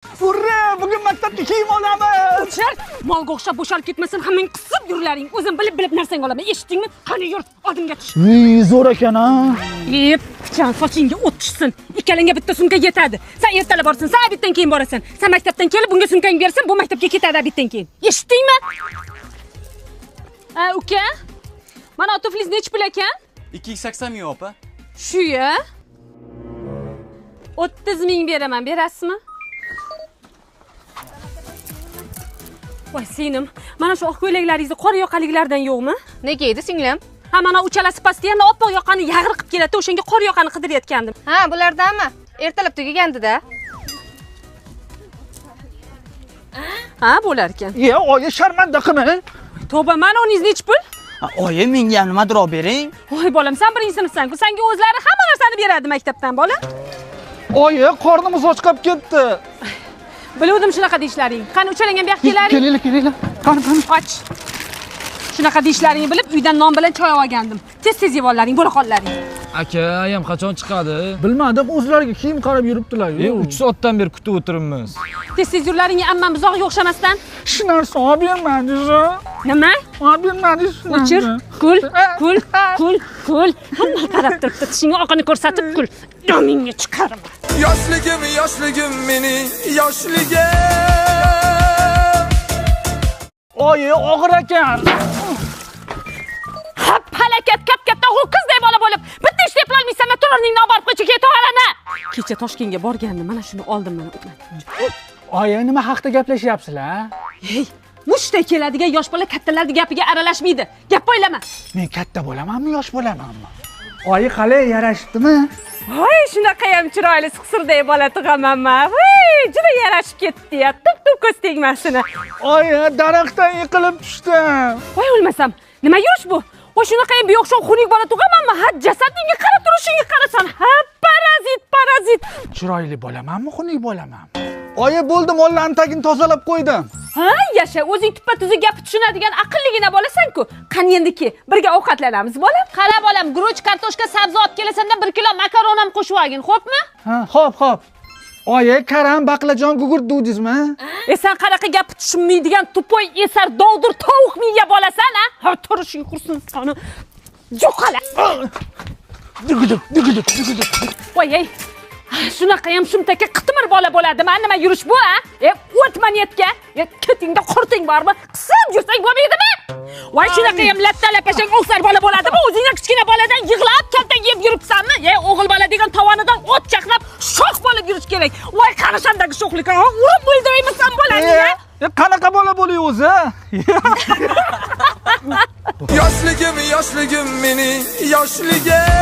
Ura, bugun maktabga kiyim olamiz. O'chir! Molga o'xshab bo'shalib ketmasin, hammang qisib yurlaring. O'zim bilib-bilib narsang olaman. Eshitdingmi? Qani yur, oldimga tush. Voy, zo'r ekan a. Ep, pichan sochingga o't tushsin. Ikkalangga bitta sumka yetadi. Sen ertalab borsin, sen obeddan keyin borasan. Sen maktabdan kelib bunga sumkangni bersan, bu maktabga ketadi obeddan keyin. Eshitdingmi? A, uka? Mana tuflingiz nechi pul ekan? 280 ming opa. Shu-ya. 30 ming beraman, berasizmi? Voy singlim, mana shu oq ko'ylaklaringizni qora yoqaliklardan yo'qmi? Nega edi singlim? Ha, mana uchalasi pastda yana oppoq yoqani yag'ir qilib keladi, o'shanga qora yoqani qidirayotgandim. Ha, bulardanmi? Ertalab tugagandi-da. Ha, bo'lar ekan. Ye, oyi sharmanda qilma. Tavba, mana uningiz nechi pul? Oyi, menga nimadir olib bering. Voy bolam, sen birinchi sinfsan-ku, senga o'zlari hamma narsani beradi maktabdan, bolam. Oyi, qornimiz och qolib ketdi. Biluvdim shunaqa deyishlaring. Qani uchalangan bu yoqqa kelaring. Kelinglar, kelinglar. Qani, qani. Och. Shunaqa deyishlaringni bilib uydan non bilan choy olgandim. Tez-tez yeb ollaring, bo'la qollaring. Aka, ayam qachon chiqadi? Bilmadim, o'zlariga kiyim qarab yuribdilar. 3 soatdan beri kutib o'tiribmiz. Tez-tez yurlaring, ammam buzog'iga o'xshamasdan. Shu narsa olib bermadingiz. Nima? Olib bermadingiz. O'chir, kul, kul, kul, kul. Hamma qarab turibdi, tishingni oqini ko'rsatib kul. Domingga chiqarma. Yoshligim, yoshligim mening yoshligim. Oyi, og'ir ekan. Ha, palakat kap-katta ho'kizday bola bo'lib, bitta ish eplolmaysan, tur o'rningdan olib borib qo'ychi, ketaverana. Kecha Toshkentga borgandim, mana shuni oldim mana. Oyi, nima haqda gaplashyapsizlar? Hey, mushtday keladigan yosh bola kattalarning gapiga aralashmaydi. Gap o'ylama. Men katta bo'lamanmi, yosh bo'lamanmi? Oyi, qalay yarashibdimi? Voy, shunaqa ham chiroyli siqsirday bola tug'amanmi? Voy, juda yarashib ketdi-ya. Tup-tup ko'z tegmasin. Oyi, daraxtdan yiqilib tushdim. Voy, o'lmasam. Nima yurish bu? Voy, shunaqa ham beo'xshov xunuk bola tug'amanmi? Ha, jasadingga qarab turishingga qarasan. Ha, parazit, parazit. Chiroyli bo'lamanmi, xunuk bo'lamanmi? Oyi, bo'ldi, mollarning tagini tozalab qo'ydim. Ha, yasha, o'zing tuppa-tuzuk gap tushunadigan aqlligina bo'lasan-ku. Qani endiki, birga ovqatlanamiz, bolam. Qara bolam, guruch, kartoshka, sabzi olib kelasan-da, 1 kilo makaron ham qo'shib olgin, xo'pmi? Ha, xo'p, xo'p. Oyi, karam, baqlajon, gugurt dudingizmi? E, sen qanaqa gap tushunmaydigan tupoy esar dovdir tovuq miya bo'lasan, ha? Ha, turishing qursin seni. Yo'qola. Duguduq, duguduq, duguduq. Voy, ey. Shunaqa ham shumtaka qitmir bola bo'ladi. Mana nima yurish bu, ha? E, o'tma niyatga. E, ketingda qurting bormi? Qisib yursang bo'lmaydimi? Voy, shunaqa ham latta-lapashang o'sar bola bo'ladimi? O'zingdan kichkina boladan yig'lab, kaltak yeb yuribsanmi? E, o'g'il bola degan tovonidan o't chaqnab, sho'x bo'lib yurish kerak. Voy, qarishandagi sho'xlik, ha? Urib o'ldiraymisan bolani, ha? E, qanaqa bola bo'ling o'zi? Yoshligim, yoshligim mening yoshligim.